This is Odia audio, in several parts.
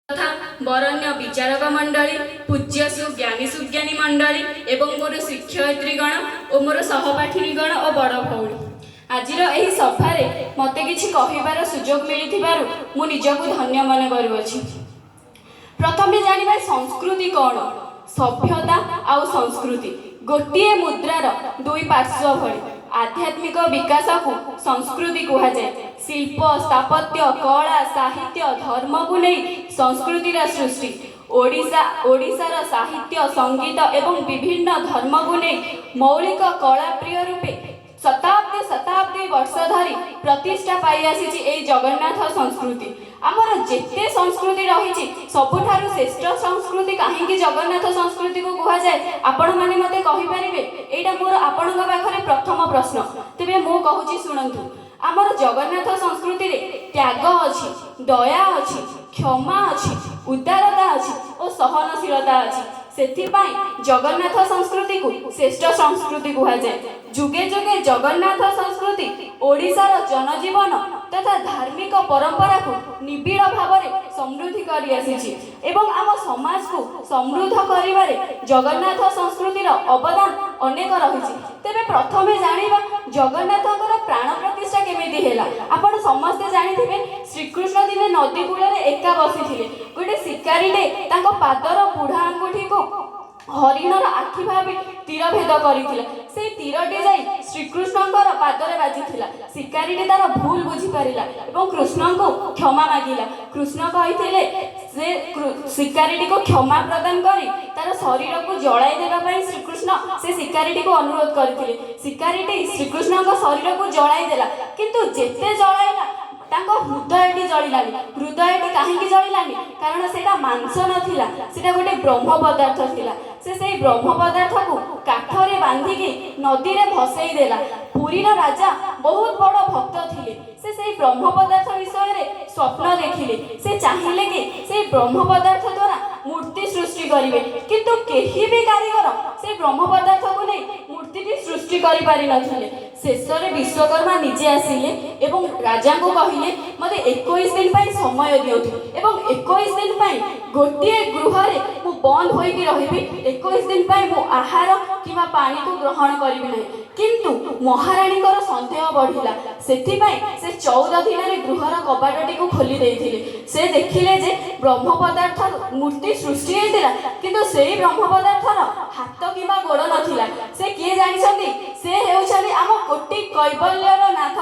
ତଥା ବରଣ୍ୟ ବିଚାରକ ମଣ୍ଡଳୀ, ପୂଜ୍ୟ ଜ୍ଞାନୀ ସୁଜ୍ଞାନୀ ମଣ୍ଡଳୀ ଏବଂ ମୋର ଶିକ୍ଷୟିତ୍ରୀଗଣ ଓ ମୋର ସହପାଠିନୀଗଣ ଓ ବଡ଼ ଭଉଣୀ, ଆଜିର ଏହି ସଭାରେ ମୋତେ କିଛି କହିବାର ସୁଯୋଗ ମିଳିଥିବାରୁ ମୁଁ ନିଜକୁ ଧନ୍ୟ ମନେ କରୁଅଛି। ପ୍ରଥମେ ଜାଣିବା ସଂସ୍କୃତି କ'ଣ। ସଭ୍ୟତା ଆଉ ସଂସ୍କୃତି ଗୋଟିଏ ମୁଦ୍ରାର ଦୁଇ ପାର୍ଶ୍ୱ ଭଳି। ଆଧ୍ୟାତ୍ମିକ ବିକାଶକୁ ସଂସ୍କୃତି କୁହାଯାଏ। ଶିଳ୍ପ, ସ୍ଥାପତ୍ୟ, କଳା, ସାହିତ୍ୟ, ଧର୍ମକୁ ନେଇ ସଂସ୍କୃତିର ସୃଷ୍ଟି। ଓଡ଼ିଶାର ସାହିତ୍ୟ, ସଙ୍ଗୀତ ଏବଂ ବିଭିନ୍ନ ଧର୍ମକୁ ନେଇ ମୌଳିକ କଳାପ୍ରିୟ ରୂପେ ଶତାବ୍ଦୀ ଶତାବ୍ଦୀ ବର୍ଷ ଧରି ପ୍ରତିଷ୍ଠା ପାଇ ଆସିଛି ଏଇ ଜଗନ୍ନାଥ ସଂସ୍କୃତି। ଆମର ଯେତେ ସଂସ୍କୃତି ରହିଛି, ସବୁଠାରୁ ଶ୍ରେଷ୍ଠ ସଂସ୍କୃତି କାହିଁକି ଜଗନ୍ନାଥ ସଂସ୍କୃତିକୁ କୁହାଯାଏ, ଆପଣମାନେ ମୋତେ କହିପାରିବେ? ଏଇଟା ମୋର ଆପଣଙ୍କ ପାଖରେ ପ୍ରଥମ ପ୍ରଶ୍ନ। ତେବେ ମୁଁ କହୁଛି, ଶୁଣନ୍ତୁ। ଆମର ଜଗନ୍ନାଥ ସଂସ୍କୃତିରେ ତ୍ୟାଗ ଅଛି, ଦୟା ଅଛି, କ୍ଷମା ଅଛି, ଉଦାରତା ଅଛି ଓ ସହନଶୀଳତା ଅଛି। ସେଥିପାଇଁ ଜଗନ୍ନାଥ ସଂସ୍କୃତିକୁ ଶ୍ରେଷ୍ଠ ସଂସ୍କୃତି କୁହାଯାଏ। ଯୁଗେ ଯୁଗେ ଜଗନ୍ନାଥ ସଂସ୍କୃତି ଓଡ଼ିଶାର ଜନଜୀବନ ତଥା ଧାର୍ମିକ ପରମ୍ପରାକୁ ନିବିଡ଼ ଭାବରେ ସମୃଦ୍ଧି କରିଆସିଛି ଏବଂ ଆମ ସମାଜକୁ ସମୃଦ୍ଧ କରିବାରେ ଜଗନ୍ନାଥ ସଂସ୍କୃତିର ଅବଦାନ ଅନେକ ରହିଛି। ତେବେ ପ୍ରଥମେ ଜାଣିବା ଜଗନ୍ନାଥଙ୍କର ପ୍ରାଣ ପ୍ରତିଷ୍ଠା କେମିତି ହେଲା। ଆପଣ ସମସ୍ତେ ଜାଣିଥିବେ, ଶ୍ରୀକୃଷ୍ଣ ଦିନେ ନଦୀ କୂଳରେ ଏକା ବସିଥିଲେ। ଗୋଟେ ଶିକାରୀଟେ ତାଙ୍କ ପାଦର ବୁଢ଼ା ଆଙ୍ଗୁଠିକୁ ହରିଣର ଆଖି ଭାବି ତୀର ଭେଦ କରିଥିଲା। ସେଇ ତୀରଟି ଯାଇ ଶ୍ରୀକୃଷ୍ଣଙ୍କର ପାଦରେ ବାଜିଥିଲା। ଶିକାରୀଟି ତାର ଭୁଲ ବୁଝିପାରିଲା ଏବଂ କୃଷ୍ଣଙ୍କୁ କ୍ଷମା ମାଗିଲା। କୃଷ୍ଣ କହିଥିଲେ, ସେ ଶିକାରୀଟିକୁ କ୍ଷମା ପ୍ରଦାନ କରି ତାର ଶରୀରକୁ ଜଳାଇ ଦେବା ପାଇଁ ଶ୍ରୀକୃଷ୍ଣ ସେ ଶିକାରୀଟିକୁ ଅନୁରୋଧ କରିଥିଲେ। ଶିକାରୀଟି ଶ୍ରୀକୃଷ୍ଣଙ୍କ ଶରୀରକୁ ଜଳାଇ ଦେଲା, କିନ୍ତୁ ଯେତେ ଜଳାଇଲା ତାଙ୍କ ହୃଦୟଟି ଜଳିଲାନି। ହୃଦୟଟି କାହିଁକି ଜଳିଲାନି? କାରଣ ସେଇଟା ମାଂସ ନଥିଲା, ସେଇଟା ଗୋଟେ ବ୍ରହ୍ମ ପଦାର୍ଥ ଥିଲା। ସେ ସେଇ ବ୍ରହ୍ମ ପଦାର୍ଥକୁ କାଠରେ ବାନ୍ଧିକି ନଦୀରେ ଭସେଇ ଦେଲା। ପୁରୀର ରାଜା ବହୁତ ବଡ଼ ଭକ୍ତ ଥିଲେ। ସେ ସେଇ ବ୍ରହ୍ମ ପଦାର୍ଥ ବିଷୟରେ ସ୍ୱପ୍ନ ଦେଖିଲେ। ସେ ଚାହିଁଲେ କି ସେଇ ବ୍ରହ୍ମ ପଦାର୍ଥ ଦ୍ୱାରା ମୂର୍ତ୍ତି ସୃଷ୍ଟି କରିବେ, କିନ୍ତୁ କେହି ବି କାରିଗର ସେଇ ବ୍ରହ୍ମ ପଦାର୍ଥକୁ ନେଇ ମୂର୍ତ୍ତିଟି ସୃଷ୍ଟି କରିପାରିନଥିଲେ। ଶେଷରେ ବିଶ୍ୱକର୍ମା ନିଜେ ଆସିଲେ ଏବଂ ରାଜାଙ୍କୁ କହିଲେ, ମୋତେ 21 ଦିନ ପାଇଁ ସମୟ ଦିଅନ୍ତୁ ଏବଂ 21 ଦିନ ପାଇଁ ଗୋଟିଏ ଗୃହରେ ମୁଁ ବନ୍ଦ ହୋଇକି ରହିବି। 21 ଦିନ ପାଇଁ ମୁଁ ଆହାର କିମ୍ବା ପାଣିକୁ ଗ୍ରହଣ କରିବି ନାହିଁ। କିନ୍ତୁ ମହାରାଣୀଙ୍କର ସନ୍ଦେହ ବଢ଼ିଲା। ସେଥିପାଇଁ ସେ 14 ଦିନରେ ଗୃହର କବାଟଟିକୁ ଖୋଲି ଦେଇଥିଲେ। ସେ ଦେଖିଲେ ଯେ ବ୍ରହ୍ମ ପଦାର୍ଥ ମୂର୍ତ୍ତି ସୃଷ୍ଟି ହେଇଥିଲା, କିନ୍ତୁ ସେଇ ବ୍ରହ୍ମ ପଦାର୍ଥର ହାତ କିମ୍ବା ଗୋଡ଼ ନଥିଲା। ସେ କିଏ ଜାଣିଛନ୍ତି? ସେ ହେଉଛନ୍ତି ଆମ କୋଟି କୈବଲ୍ୟର ନାଥ,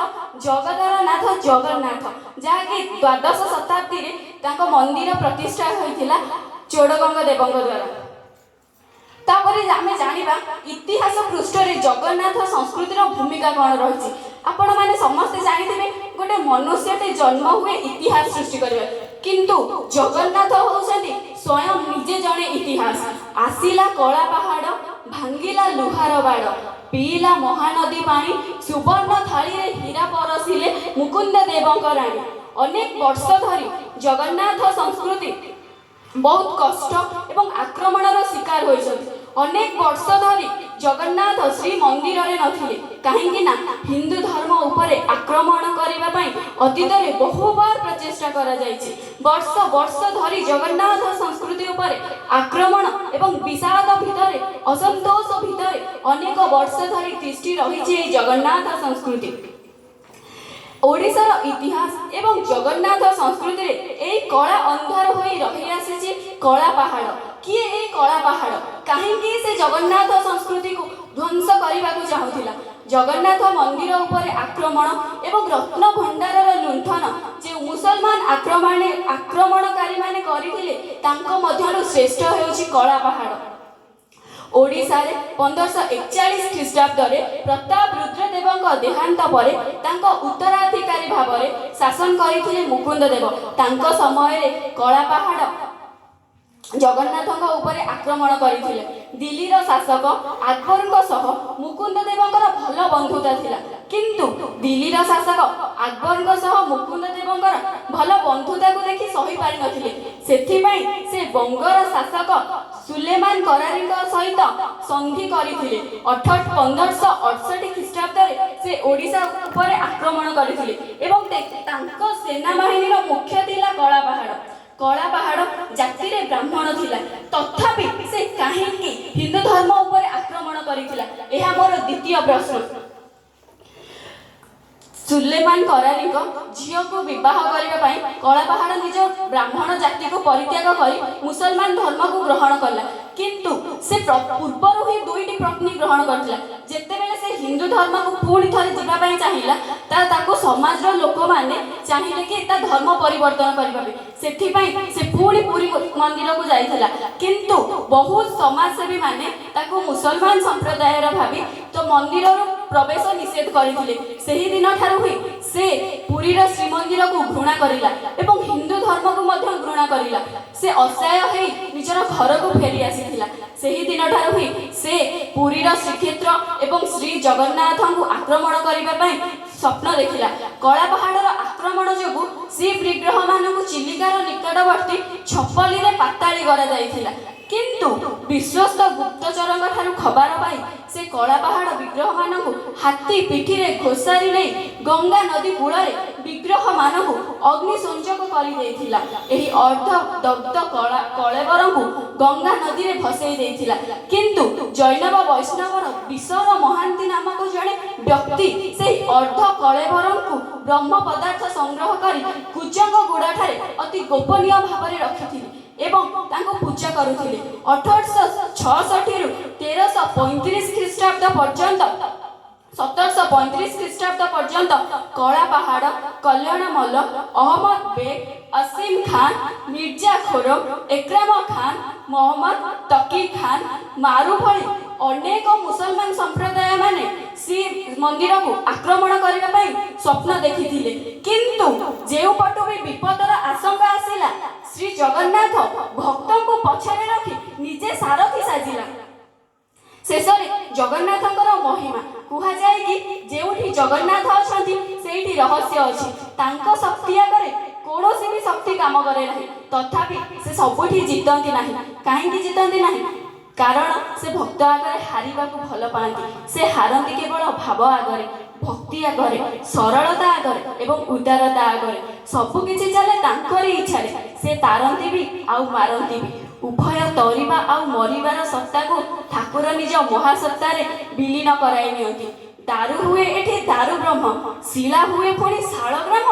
ଜଗତର ନାଥ ଜଗନ୍ନାଥ, ଯାହାକି ଦ୍ୱାଦଶ ଶତାବ୍ଦୀରେ ତାଙ୍କ ମନ୍ଦିର ପ୍ରତିଷ୍ଠା ହୋଇଥିଲା ଚୋଡ଼ଗଙ୍ଗ ଦେବଙ୍କ ଦ୍ୱାରା। ତାପରେ ଆମେ ଜାଣିବା ଇତିହାସ ପୃଷ୍ଠରେ ଜଗନ୍ନାଥ ସଂସ୍କୃତିର ଭୂମିକା କ'ଣ ରହିଛି। ଆପଣମାନେ ସମସ୍ତେ ଜାଣିଥିବେ, ଗୋଟେ ମନୁଷ୍ୟଟେ ଜନ୍ମ ହୁଏ ଇତିହାସ ସୃଷ୍ଟି କରିବା, କିନ୍ତୁ ଜଗନ୍ନାଥ ହେଉଛନ୍ତି ସ୍ୱୟଂ ନିଜେ ଜଣେ ଇତିହାସ। ଆସିଲା କଳା ପାହାଡ଼, ଭାଙ୍ଗିଲା ଲୁହାର ବାଡ଼, ପିଇଲା ମହାନଦୀ ପାଣି, ସୁବର୍ଣ୍ଣ ଥାଳିରେ ହୀରା ପରସିଲେ ମୁକୁନ୍ଦ ଦେବଙ୍କ ରାଣୀ। ଅନେକ ବର୍ଷ ଧରି ଜଗନ୍ନାଥ ସଂସ୍କୃତି ବହୁତ କଷ୍ଟ ଏବଂ ଆକ୍ରମଣର ଶିକାର ହୋଇଛନ୍ତି। ଅନେକ ବର୍ଷ ଧରି ଜଗନ୍ନାଥ ଶ୍ରୀମନ୍ଦିରରେ ନଥିଲେ, କାହିଁକି ନା ହିନ୍ଦୁ ଧର୍ମ ଉପରେ ଆକ୍ରମଣ କରିବା ପାଇଁ ଅତୀତରେ ବହୁବାର ପ୍ରଚେଷ୍ଟା କରାଯାଇଛି। ବର୍ଷ ବର୍ଷ ଧରି ଜଗନ୍ନାଥ ସଂସ୍କୃତି ଉପରେ ଆକ୍ରମଣ ଏବଂ ବିଷାଦ ଭିତରେ, ଅସନ୍ତୋଷ ଭିତରେ ଅନେକ ବର୍ଷ ଧରି ତିଷ୍ଠି ରହିଛି ଏହି ଜଗନ୍ନାଥ ସଂସ୍କୃତି। ଓଡ଼ିଶାର ଇତିହାସ ଏବଂ ଜଗନ୍ନାଥ ସଂସ୍କୃତିରେ ଏଇ କଳା ଅନ୍ଧାର ହୋଇ ରହିଆସିଛି କଳା ପାହାଡ଼। କିଏ ଏଇ କଳା ପାହାଡ଼? କାହିଁକି ସେ ଜଗନ୍ନାଥ ସଂସ୍କୃତିକୁ ଧ୍ୱଂସ କରିବାକୁ ଚାହୁଁଥିଲା? ଜଗନ୍ନାଥ ମନ୍ଦିର ଉପରେ ଆକ୍ରମଣ ଏବଂ ରତ୍ନ ଭଣ୍ଡାରର ଲୁଣ୍ଠନ ଯେଉଁ ମୁସଲମାନ ଆକ୍ରମଣକାରୀମାନେ କରିଥିଲେ, ତାଙ୍କ ମଧ୍ୟରୁ ଶ୍ରେଷ୍ଠ ହେଉଛି କଳା ପାହାଡ଼। ଓଡ଼ିଶାରେ 1541 ଖ୍ରୀଷ୍ଟାବ୍ଦରେ ପ୍ରତାପ ରୁଦ୍ରଦେବଙ୍କ ଦେହାନ୍ତ ପରେ ତାଙ୍କ ଉତ୍ତରାଧିକାରୀ ଭାବରେ ଶାସନ କରିଥିଲେ ମୁକୁନ୍ଦ ଦେବ। ତାଙ୍କ ସମୟରେ କଳା ପାହାଡ଼ ଜଗନ୍ନାଥଙ୍କ ଉପରେ ଆକ୍ରମଣ କରିଥିଲେ। ଦିଲ୍ଲୀର ଶାସକ ଆକବରଙ୍କ ସହ ମୁକୁନ୍ଦ ଦେବଙ୍କର ଭଲ ବନ୍ଧୁତା ଥିଲା, କିନ୍ତୁ ଦିଲ୍ଲୀର ଶାସକ ଆକବରଙ୍କ ସହ ମୁକୁନ୍ଦ ଦେବଙ୍କର ଭଲ ବନ୍ଧୁତାକୁ ଦେଖି ସହି ପାରିନଥିଲେ। ସେଥିପାଇଁ ସେ ବଙ୍ଗର ଶାସକ ସୁଲେମାନ କରାରୀଙ୍କ ସହିତ ସନ୍ଧି କରିଥିଲେ। 1568 ଖ୍ରୀଷ୍ଟାବ୍ଦରେ ସେ ଓଡ଼ିଶା ଉପରେ ଆକ୍ରମଣ କରିଥିଲେ ଏବଂ ତାଙ୍କ ସେନାବାହିନୀର ମୁଖ୍ୟ ଥିଲା କଳା ପାହାଡ଼। କଳା ପାହାଡ଼ ଜାତିରେ ବ୍ରାହ୍ମଣ ଥିଲା, ତଥାପି ସେ କାହିଁକି ହିନ୍ଦୁ ଧର୍ମ ଉପରେ ଆକ୍ରମଣ କରିଥିଲା? ଏହା ମୋର ଦ୍ୱିତୀୟ ପ୍ରଶ୍ନ। ସୁଲେମାନ କରାନୀଙ୍କ ଝିଅକୁ ବିବାହ କରିବା ପାଇଁ କଳାପାହାଡ଼ ନିଜ ବ୍ରାହ୍ମଣ ଜାତିକୁ ପରିତ୍ୟାଗ କରି ମୁସଲମାନ ଧର୍ମକୁ ଗ୍ରହଣ କଲା। କିନ୍ତୁ ସେ ପୂର୍ବରୁ ହିଁ ଦୁଇଟି ପତ୍ନୀ ଗ୍ରହଣ କରିଥିଲା। ଯେତେବେଳେ ସେ ହିନ୍ଦୁ ଧର୍ମକୁ ପୁଣି ଥରେ ଯିବା ପାଇଁ ଚାହିଁଲା, ତାକୁ ସମାଜର ଲୋକମାନେ ଚାହିଁଲେ କି ତା ଧର୍ମ ପରିବର୍ତ୍ତନ କରିବା ପାଇଁ। ସେଥିପାଇଁ ସେ ପୁଣି ପୁରୀ ମନ୍ଦିରକୁ ଯାଇଥିଲା। କିନ୍ତୁ ବହୁତ ସମାଜସେବୀ ମାନେ ତାକୁ ମୁସଲମାନ ସମ୍ପ୍ରଦାୟର ଭାବି ତ ମନ୍ଦିରରୁ ପ୍ରବେଶ ନିଷେଧ କରିଥିଲେ। ସେହି ଦିନଠାରୁ ହିଁ ସେ ପୁରୀର ଶ୍ରୀମନ୍ଦିରକୁ ଘୃଣା କରିଲା ଏବଂ ହିନ୍ଦୁ ଧର୍ମକୁ ମଧ୍ୟ ଘୃଣା କରିଲା। ସେ ଅସହାୟ ହେଇ ନିଜର ଘରକୁ ଫେରି ଆସିଥିଲା। ସେହି ଦିନଠାରୁ ହିଁ ସେ ପୁରୀର ଶ୍ରୀକ୍ଷେତ୍ର ଏବଂ ଶ୍ରୀ ଜଗନ୍ନାଥଙ୍କୁ ଆକ୍ରମଣ କରିବା ପାଇଁ ସ୍ୱପ୍ନ ଦେଖିଲା। କଳାପାହାଡ଼ର ଆକ୍ରମଣ ଯୋଗୁଁ ଶ୍ରୀ ବିଗ୍ରହମାନଙ୍କୁ ଚିଲିକାର ନିକଟବର୍ତ୍ତୀ ଛପଲିରେ ପାତାଳି କରାଯାଇଥିଲା। କିନ୍ତୁ ବିଶ୍ୱସ୍ତ ଗୁପ୍ତଚରଙ୍କ ଠାରୁ ଖବର ପାଇ ସେ କଳାପାହାଡ଼ ବିଗ୍ରହମାନଙ୍କୁ ହାତୀ ପିଠିରେ ଘୋଷାରି ନେଇ ଗଙ୍ଗା ନଦୀ କୂଳରେ ବିଗ୍ରହମାନଙ୍କୁ ଅଗ୍ନି ସଂଯୋଗ କରିଦେଇଥିଲା। ଏହି ଅର୍ଦ୍ଧ ଦଗ୍ଧ କଳେବରଙ୍କୁ ଗଙ୍ଗା ନଦୀରେ ଭସେଇ ଦେଇଥିଲା। କିନ୍ତୁ ଜୈନବ ବୈଷ୍ଣବର ବିଶର ମହାନ୍ତି ନାମକ ଜଣେ ବ୍ୟକ୍ତି ସେହି ଅର୍ଦ୍ଧ କଳେବରଙ୍କୁ ବ୍ରହ୍ମ ପଦାର୍ଥ ସଂଗ୍ରହ କରି କୁଜଙ୍ଗ ଗୁଡ଼ାଠାରେ ଅତି ଗୋପନୀୟ ଭାବରେ ରଖିଥିଲେ ଏବଂ ତାଙ୍କୁ ପୂଜା କରୁଥିଲେ। 1866ରୁ 1335 ଖ୍ରୀଷ୍ଟାବ୍ଦ ପର୍ଯ୍ୟନ୍ତ, 1735 ଖ୍ରୀଷ୍ଟାବ୍ଦ ପର୍ଯ୍ୟନ୍ତ କଳାପାହାଡ଼, କଲ୍ୟାଣ ମଲ୍ଲ, ଅହମ୍ମଦ ବେଗ, ଅସିମ ଖାନ, ମିର୍ଜା ଖୋରମ, ଏକ୍ରାମ ଖାନ, ମହମ୍ମଦ ତକି ଖାନ ମାରୁ ଭଳି ଅନେକ ମୁସଲମାନ ସମ୍ପ୍ରଦାୟ ମାନେ ଶ୍ରୀ ମନ୍ଦିରକୁ ଆକ୍ରମଣ କରିବା ପାଇଁ ସ୍ୱପ୍ନ ଦେଖିଥିଲେ। କିନ୍ତୁ ଯେଉଁ ପଟୁ ବି ବିପଦର ଆଶଙ୍କା ଆସିଲା, ଶ୍ରୀ ଜଗନ୍ନାଥ ଭକ୍ତଙ୍କୁ ପଛରେ ରଖି ନିଜେ ସାରଥି ସାଜିଲା। ଶେଷରେ ଜଗନ୍ନାଥଙ୍କର ମହିମା କୁହାଯାଏ କି ଯେଉଁଠି ଜଗନ୍ନାଥ ଅଛନ୍ତି, ସେଇଠି ରହସ୍ୟ ଅଛି। ତାଙ୍କ ଶକ୍ତି ଆଗରେ କୌଣସି ବି ଶକ୍ତି କାମ କରେ ନାହିଁ। ତଥାପି ସେ ସବୁଠି ଜିତନ୍ତି ନାହିଁ। କାହିଁକି ଜିତନ୍ତି ନାହିଁ? କାରଣ ସେ ଭକ୍ତ ଆଗରେ ହାରିବାକୁ ଭଲ ପାଆନ୍ତି। ସେ ହାରନ୍ତି କେବଳ ଭାବ ଆଗରେ, ଭକ୍ତି ଆଗରେ, ସରଳତା ଆଗରେ ଏବଂ ଉଦାରତା ଆଗରେ। ସବୁ କିଛି ଚାଲେ ତାଙ୍କରି ଇଚ୍ଛାରେ। ସେ ତାରନ୍ତି ବି ଆଉ ମାରନ୍ତି ବି। ଉଭୟ ତରିବା ଆଉ ମରିବାର ସତ୍ତାକୁ ଠାକୁର ନିଜ ମହାସତ୍ତାରେ ବିଲୀନ କରାଇ ନିଅନ୍ତି। ଦାରୁ ହୁଏ ଏଠି ଦାରୁ ବ୍ରହ୍ମ, ଶିଳା ହୁଏ ପୁଣି ଶାଳଗ୍ରାମ।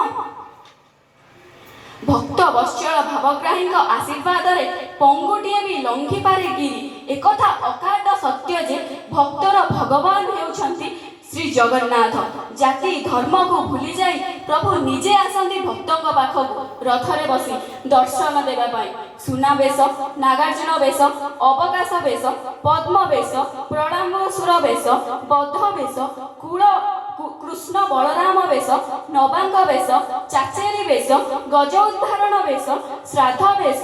ଭକ୍ତ ବତ୍ସଳ ଭାବଗ୍ରାହୀଙ୍କ ଆଶୀର୍ବାଦରେ ପଙ୍ଗୁଟିଏ ବି ଲଙ୍ଘିପାରେ ଗିରି। ଏକଥା ଅକାଟ ସତ୍ୟ ଯେ ଭକ୍ତର ଭଗବାନ ହେଉଛନ୍ତି ଶ୍ରୀ ଜଗନ୍ନାଥ। ଜାତି ଧର୍ମକୁ ଭୁଲି ଯାଇ ପ୍ରଭୁ ନିଜେ ଆସନ୍ତି ଭକ୍ତଙ୍କ ପାଖକୁ ରଥରେ ବସି ଦର୍ଶନ ଦେବା ପାଇଁ। ସୁନାବେଶ, ନାଗାର୍ଜୁନ ବେଶ, ଅବକାଶ ବେଶ, ପଦ୍ମ ବେଶ, ପ୍ରଳାମ୍ବସୁର ବେଶ, ବଦ୍ଧ ବେଶ, କୂଳ କୃଷ୍ଣ ବଳରାମ ବେଶ, ନବାଙ୍କ ବେଶ, ଚାଚେରୀ ବେଶ, ଗଜ ଉଦ୍ଧାରଣ ବେଶ, ଶ୍ରାଦ୍ଧ ବେଶ,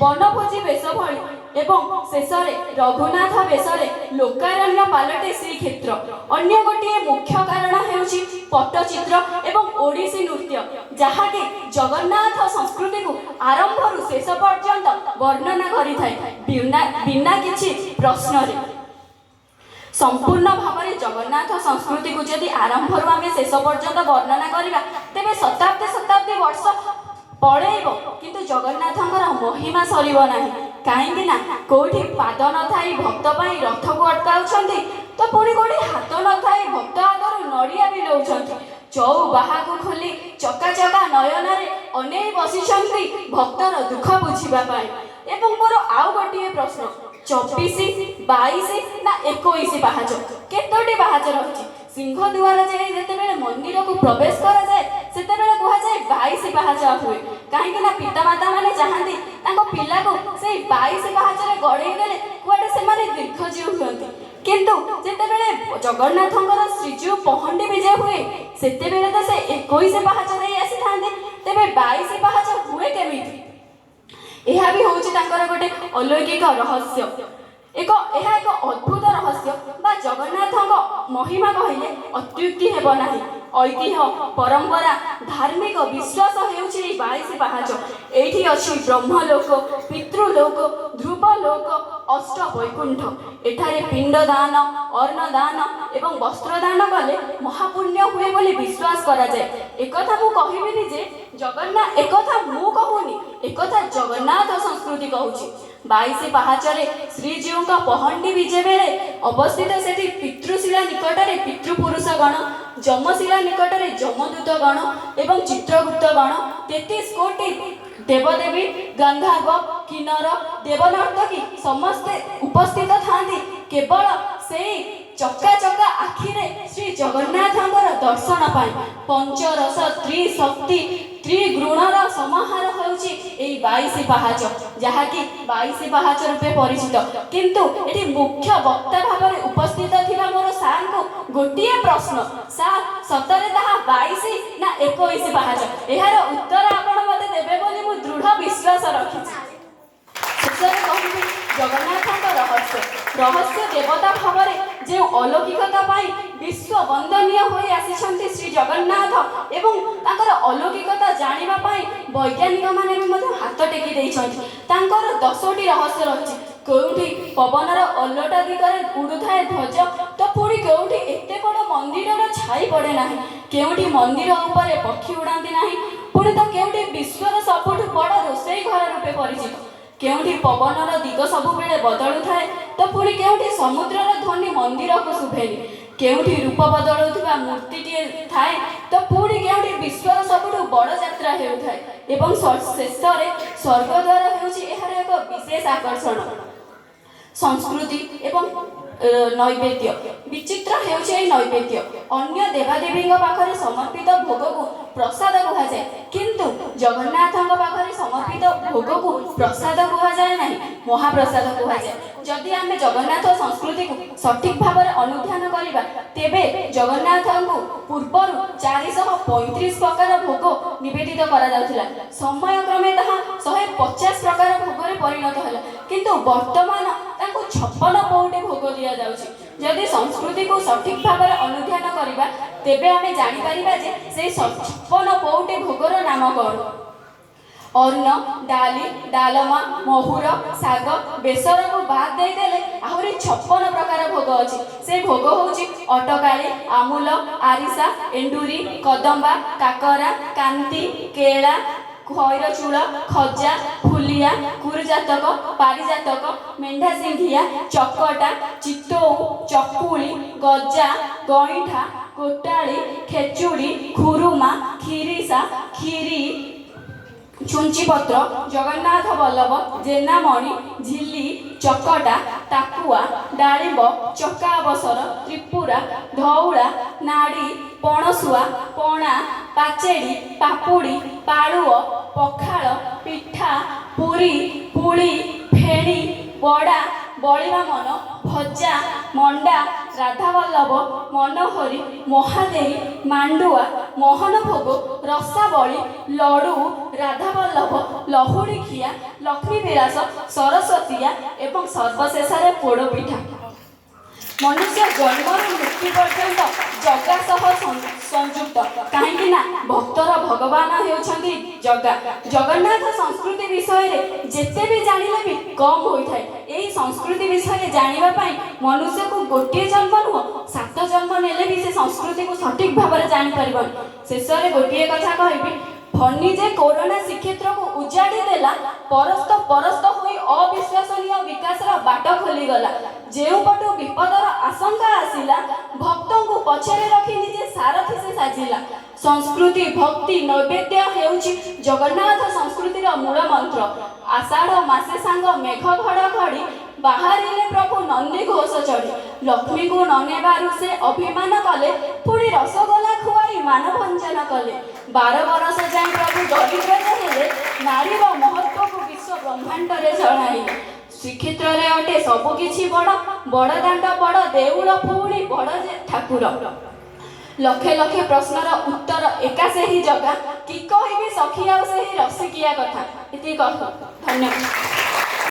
ବନଭୋଜି ବେଶ ଭଳି ଏବଂ ଶେଷରେ ରଘୁନାଥ ବେଶରେ ଲୋକାରଣ୍ୟ ପାଲଟେ ଶ୍ରୀକ୍ଷେତ୍ର। ଅନ୍ୟ ଗୋଟିଏ ମୁଖ୍ୟ କାରଣ ହେଉଛି ପଟ୍ଟଚିତ୍ର ଏବଂ ଓଡ଼ିଶୀ ନୃତ୍ୟ, ଯାହାକି ଜଗନ୍ନାଥ ସଂସ୍କୃତିକୁ ଆରମ୍ଭରୁ ଶେଷ ପର୍ଯ୍ୟନ୍ତ ବର୍ଣ୍ଣନା କରିଥାଏ ବିନା ବିନା କିଛି ପ୍ରଶ୍ନରେ। ସମ୍ପୂର୍ଣ୍ଣ ଭାବରେ ଜଗନ୍ନାଥ ସଂସ୍କୃତିକୁ ଯଦି ଆରମ୍ଭରୁ ଆମେ ଶେଷ ପର୍ଯ୍ୟନ୍ତ ବର୍ଣ୍ଣନା କରିବା, ତେବେ ଶତାବ୍ଦୀ ଶତାବ୍ଦୀ ବର୍ଷ ପଳେଇବ, କିନ୍ତୁ ଜଗନ୍ନାଥଙ୍କର ମହିମା ସରିବ ନାହିଁ। କାହିଁକି ନା କୋଉଠି ପାଦ ନଥାଇ ଭକ୍ତ ପାଇଁ ରଥକୁ ଅଟକାଉଛନ୍ତି ତ ପୁଣି କୋଉଠି ହାତ ନଥାଇ ଭକ୍ତ ଆଗରୁ ନଡ଼ିଆ ବି ଲଉଛନ୍ତି। ଚଉ ବାହାକୁ ଖୋଲି ଚକା ଚକା ନୟନରେ ଅନେଇ ବସିଛନ୍ତି ଭକ୍ତର ଦୁଃଖ ବୁଝିବା ପାଇଁ। ଏବଂ ମୋର ଆଉ ଗୋଟିଏ ପ୍ରଶ୍ନ, 24, 22 ନା 21 ପାହାଚ? କେତୋଟି ପାହାଚ ରହିଛି? ସିଂହ ଦୁଆର ଯାଇ ଯେତେବେଳେ ମନ୍ଦିରକୁ ପ୍ରବେଶ କରାଯାଏ, ସେତେବେଳେ କୁହାଯାଏ 22 ପାହାଚ ହୁଏ। କାହିଁକି ନା ପିତାମାତା ମାନେ ଚାହାନ୍ତି ତାଙ୍କ ପିଲାକୁ ସେଇ 22 ପାହାଚରେ ଗଡ଼େଇ ଦେଲେ କୁଆଡ଼େ ସେମାନେ ଦୀର୍ଘଜୀଉ ହୁଅନ୍ତି। କିନ୍ତୁ ଯେତେବେଳେ ଜଗନ୍ନାଥଙ୍କର ଶ୍ରୀଜୀଉ ପହଣ୍ଡି ବିଜେ ହୁଏ, ସେତେବେଳେ ତ ସେ 21 ପାହାଚ ଦେଇ ଆସିଥାନ୍ତି। ତେବେ 22 ପାହାଚ ହୁଏ କେମିତି? ଏହା ବି ହେଉଛି ତାଙ୍କର ଗୋଟେ ଅଲୌକିକ ରହସ୍ୟ। ଏହା ଏକ ଅଦ୍ଭୁତ ରହସ୍ୟ ବା ଜଗନ୍ନାଥଙ୍କ ମହିମା କହିଲେ ଅତ୍ୟୁକ୍ତି ହେବ ନାହିଁ। ଐତିହ୍ୟ, ପରମ୍ପରା, ଧାର୍ମିକ ବିଶ୍ୱାସ ହେଉଛି ଏଇ 22 ପାହାଚ। ଏଇଠି ଅଛି ବ୍ରହ୍ମଲୋକ, ପିତୃଲୋକ, ଧ୍ରୁବଲୋକ, ଅଷ୍ଟ ବୈକୁଣ୍ଠ। ଏଠାରେ ପିଣ୍ଡଦାନ, ଅନ୍ନଦାନ ଏବଂ ବସ୍ତ୍ରଦାନ କଲେ ମହାପୁଣ୍ୟ ହୁଏ ବୋଲି ବିଶ୍ୱାସ କରାଯାଏ। ଏକଥା ମୁଁ କହିବିନି ଯେ ଜଗନ୍ନାଥ, ଏକଥା ମୁଁ କହୁନି, ଏକଥା ଜଗନ୍ନାଥ ସଂସ୍କୃତି। ସଂସ୍କୃତି କହୁଛି। 22 ପାହାଚରେ ଶ୍ରୀଜୀଉଙ୍କ ପହଣ୍ଡି ବିଜେ ବେଳେ ଅବସ୍ଥିତ ସେଠି ପିତୃଶିଳା ନିକଟରେ ପିତୃପୁରୁଷ ଗଣ, ଯମଶିଳା ନିକଟରେ ଯମଦୂତ ଗଣ ଏବଂ ଚିତ୍ରଗୁପ୍ତ ଗଣ, 33 କୋଟି ଦେବଦେବୀ, ଗନ୍ଧର୍ବ, କିନ୍ନର, ଦେବନର୍ତ୍ତକୀ ସମସ୍ତେ ଉପସ୍ଥିତ ଥାନ୍ତି କେବଳ ସେଇ ଚକା ଚକା ଆଖିରେ ଶ୍ରୀ ଜଗନ୍ନାଥଙ୍କର ଦର୍ଶନ ପାଇଁ। ପଞ୍ଚରସ, ତ୍ରିଶକ୍ତି, ତ୍ରିଗୁଣର ସମାହାର ହେଉଛି ଏଇ 22 ପାହାଚ, ଯାହାକି 22 ପାହାଚ ରୂପେ ପରିଚିତ। କିନ୍ତୁ ଏଠି ମୁଖ୍ୟ ବକ୍ତା ଭାବରେ ଉପସ୍ଥିତ ଥିବା ମୋର ସାର୍ଙ୍କୁ ଗୋଟିଏ ପ୍ରଶ୍ନ, ସାର୍, ସତରେ ତାହା 22 ନା 21 ପାହାଚ? ଏହାର ଉତ୍ତର ଆପଣ ମୋତେ ଦେବେ ବୋଲି ମୁଁ ଦୃଢ଼ ବିଶ୍ୱାସ ରଖିଛି। ଶେଷରେ କହିବି ଜଗନ୍ନାଥଙ୍କ ରହସ୍ୟ। ରହସ୍ୟ ଦେବତା ଭାବରେ ଯେଉଁ ଅଲୌକିକତା ପାଇଁ ବିଶ୍ୱ ବନ୍ଦନୀୟ ହୋଇ ଆସିଛନ୍ତି ଶ୍ରୀ ଜଗନ୍ନାଥ ଏବଂ ତାଙ୍କର ଅଲୌକିକତା ଜାଣିବା ପାଇଁ ବୈଜ୍ଞାନିକମାନେ ବି ମଧ୍ୟ ହାତ ଟେକି ଦେଇଛନ୍ତି। ତାଙ୍କର 10ଟି ରହସ୍ୟ ରହିଛି। କେଉଁଠି ପବନର ଓଲଟା ଦିଗରେ ଉଡ଼ୁଥାଏ ଧ୍ୱଜ ତ ପୁଣି କେଉଁଠି ଏତେ ବଡ଼ ମନ୍ଦିରର ଛାଇ ପଡ଼େ ନାହିଁ, କେଉଁଠି ମନ୍ଦିର ଉପରେ ପକ୍ଷୀ ଉଡ଼ାନ୍ତି ନାହିଁ, ପୁଣି ତ କେଉଁଠି ବିଶ୍ୱର ସବୁଠୁ ବଡ଼ ରୋଷେଇ ଘର ରୂପେ ପରିଚିତ, କେଉଁଠି ପବନର ଦିଗ ସବୁବେଳେ ବଦଳୁଥାଏ ତ ପୁଣି କେଉଁଠି ସମୁଦ୍ରର ଧ୍ୱନି ମନ୍ଦିରକୁ ଶୁଭେନି, କେଉଁଠି ରୂପ ବଦଳାଉଥିବା ମୂର୍ତ୍ତିଟିଏ ଥାଏ ତ ପୁଣି କେଉଁଠି ବିଶ୍ୱର ସବୁଠୁ ବଡ଼ ଯାତ୍ରା ହେଉଥାଏ ଏବଂ ଶେଷରେ ସ୍ୱର୍ଗଦ୍ୱାର ହେଉଛି ଏହାର ଏକ ବିଶେଷ ଆକର୍ଷଣ। ସଂସ୍କୃତି ଏବଂ ନୈବେଦ୍ୟ ବିଚିତ୍ର ହେଉଛି ଏହି ନୈବେଦ୍ୟ। ଅନ୍ୟ ଦେବାଦେବୀଙ୍କ ପାଖରେ ସମର୍ପିତ ଭୋଗକୁ ପ୍ରସାଦ କୁହାଯାଏ, କିନ୍ତୁ ଜଗନ୍ନାଥଙ୍କ ପାଖରେ ସମର୍ପିତ ଭୋଗକୁ ପ୍ରସାଦ କୁହାଯାଏ ନାହିଁ, ମହାପ୍ରସାଦ କୁହାଯାଏ। ଯଦି ଆମେ ଜଗନ୍ନାଥ ସଂସ୍କୃତିକୁ ସଠିକ ଭାବରେ ଅନୁଧ୍ୟାନ କରିବା, ତେବେ ଜଗନ୍ନାଥଙ୍କୁ ପୂର୍ବରୁ 435 ପ୍ରକାର ଭୋଗ ନିବେଦିତ କରାଯାଉଥିଲା। ସମୟକ୍ରମେ ତାହା 150 ପ୍ରକାର ଭୋଗରେ ପରିଣତ ହେଲା, କିନ୍ତୁ ବର୍ତ୍ତମାନ ତାଙ୍କୁ 56 ପଉଟି ଭୋଗ ଦିଆଯାଉଛି। ଯଦି ସଂସ୍କୃତିକୁ ସଠିକ ଭାବରେ ଅନୁଧ୍ୟାନ କରିବା, ତେବେ ଆମେ ଜାଣିପାରିବା ଯେ ସେଇ 56 ପଉଟି ଭୋଗର ନାମ କ'ଣ। ଅନ୍ନ, ଡାଲି, ଡାଲମା, ମହୁର, ଶାଗ, ବେସରକୁ ବାଦ ଦେଇଦେଲେ ଆହୁରି 56 ପ୍ରକାର ଭୋଗ ଅଛି। ସେ ଭୋଗ ହେଉଛି ଅଟକାଳି, ଆମୁଲ, ଆରିସା, ଏଣ୍ଡୁରି, କଦମ୍ବା, କାକରା, କାନ୍ତି, କେଳା, ଖଇରଚୂଳ, ଖଜା, ଫୁଲିଆ, କୁରୁଜାତକ, ପାରିଜାତକ, ମେଣ୍ଢା ସିଂଘିଆ, ଚକଟା, ଚିତଉ, ଚକୁଳି, ଗଜା, ଗଇଁଠା, ଗୋଟାଳି, ଖେଚୁଡ଼ି, ଖୁରୁମା, ଖିରିସା, ଖିରି, ଛୁଞ୍ଚିପତ୍ର, ଜଗନ୍ନାଥ ବଲ୍ଲଭ, ଜେନାମଣି, ଝିଲି, ଚକଟା, ତାକୁଆ, ଡାଳିମ୍ବ, ଚକା ଅବସର, ତ୍ରିପୁରା, ଧଉଳା, ନାଡ଼ି, ପଣସୁଆ, ପଣା, ପାଚେଡ଼ି, ପାପୁଡ଼ି, ପାଳୁଅ, ପଖାଳ, ପିଠା, ପୁରୀ, ପୁଳି, ଫେଣି, ବଡ଼ା, ବଳିବାମନ, ଭଜା, ମଣ୍ଡା, ରାଧାବଲ୍ଲଭ, ମନୋହରି, ମହାଦେଇ, ମାଣ୍ଡୁଆ, ମୋହନ ଭୋଗ, ରସାବଳି, ଲଡ଼ୁ, ରାଧାବଲ୍ଲଭ, ଲହୁଡ଼ି ଖିଆ, ଲକ୍ଷ୍ମୀବିଳାସ, ସରସ୍ୱତୀଆ ଏବଂ ସର୍ବଶେଷରେ ପୋଡ଼ପିଠା। ମନୁଷ୍ୟ ଜନ୍ମରୁ ମୃତ୍ୟୁ ପର୍ଯ୍ୟନ୍ତ ଜଗା ସହ ସଂଯୁକ୍ତ, କାହିଁକି ନା ଭକ୍ତର ଭଗବାନ ହେଉଛନ୍ତି ଜଗା। ଜଗନ୍ନାଥ ସଂସ୍କୃତି ବିଷୟରେ ଯେତେ ବି ଜାଣିଲେ ବି କମ୍ ହୋଇଥାଏ। ଏହି ସଂସ୍କୃତି ବିଷୟରେ ଜାଣିବା ପାଇଁ ମନୁଷ୍ୟକୁ ଗୋଟିଏ ଜନ୍ମ ନୁହଁ, ସାତ ଜନ୍ମ ନେଲେ ବି ସେ ସଂସ୍କୃତିକୁ ସଠିକ ଭାବରେ ଜାଣିପାରିବନି। ଶେଷରେ ଗୋଟିଏ କଥା କହିବି, ଫନି ଯେ କୋରୋନା ଶ୍ରୀକ୍ଷେତ୍ରକୁ ଉଜାଡ଼ି ଦେଲା, ପରସ୍ତ ପରସ୍ତ ହୋଇ ଅବିଶ୍ୱାସନୀୟ ବିକାଶର ବାଟ ଖୋଲିଗଲା। ଯେଉଁ ପଟୁ ବିପଦର ଆଶଙ୍କା ଆସିଲା, ଭକ୍ତଙ୍କୁ ପଛରେ ରଖି ନିଜେ ସାରଥି ସେ ସାଜିଲା। ସଂସ୍କୃତି, ଭକ୍ତି, ନୈବେଦ୍ୟ ହେଉଛି ଜଗନ୍ନାଥ ସଂସ୍କୃତିର ମୂଳ ମନ୍ତ୍ର। ଆଷାଢ଼ ମାସେ ସାଙ୍ଗ ମେଘ ଘଡ଼ଘଡ଼ି, ବାହାରିଲେ ପ୍ରଭୁ ନନ୍ଦୀ ଘୋଷ ଚଢ଼ି। ଲକ୍ଷ୍ମୀଙ୍କୁ ନ ନେବାରୁ ସେ ଅଭିମାନ କଲେ, ପୁଣି ରସଗୋଲା ଖୁଆଇ ମାନଭଞ୍ଜନ କଲେ। 12 ବରଷ ଯାଏଁ ପ୍ରଭୁ ଦରିଦ୍ର ଯେ ହେଲେ, ନାରୀର ମହତ୍ଵକୁ ବିଶ୍ୱ ବ୍ରହ୍ମାଣ୍ଡରେ ଜଣାଇଲେ। ଶ୍ରୀକ୍ଷେତ୍ରରେ ଅଟେ ସବୁ କିଛି ବଡ଼, ବଡ଼ ଦାଣ୍ଡ, ବଡ଼ ଦେଉଳ, ପୁଣି ବଡ଼ ଯେ ଠାକୁର। ଲକ୍ଷେ ଲକ୍ଷେ ପ୍ରଶ୍ନର ଉତ୍ତର ଏକା ସେହି ଜଗା, କି କହିବି ସଖୀ ଆଉ ସେହି ରସିକିଆ କଥା। ଏତିକି କହ, ଧନ୍ୟବାଦ।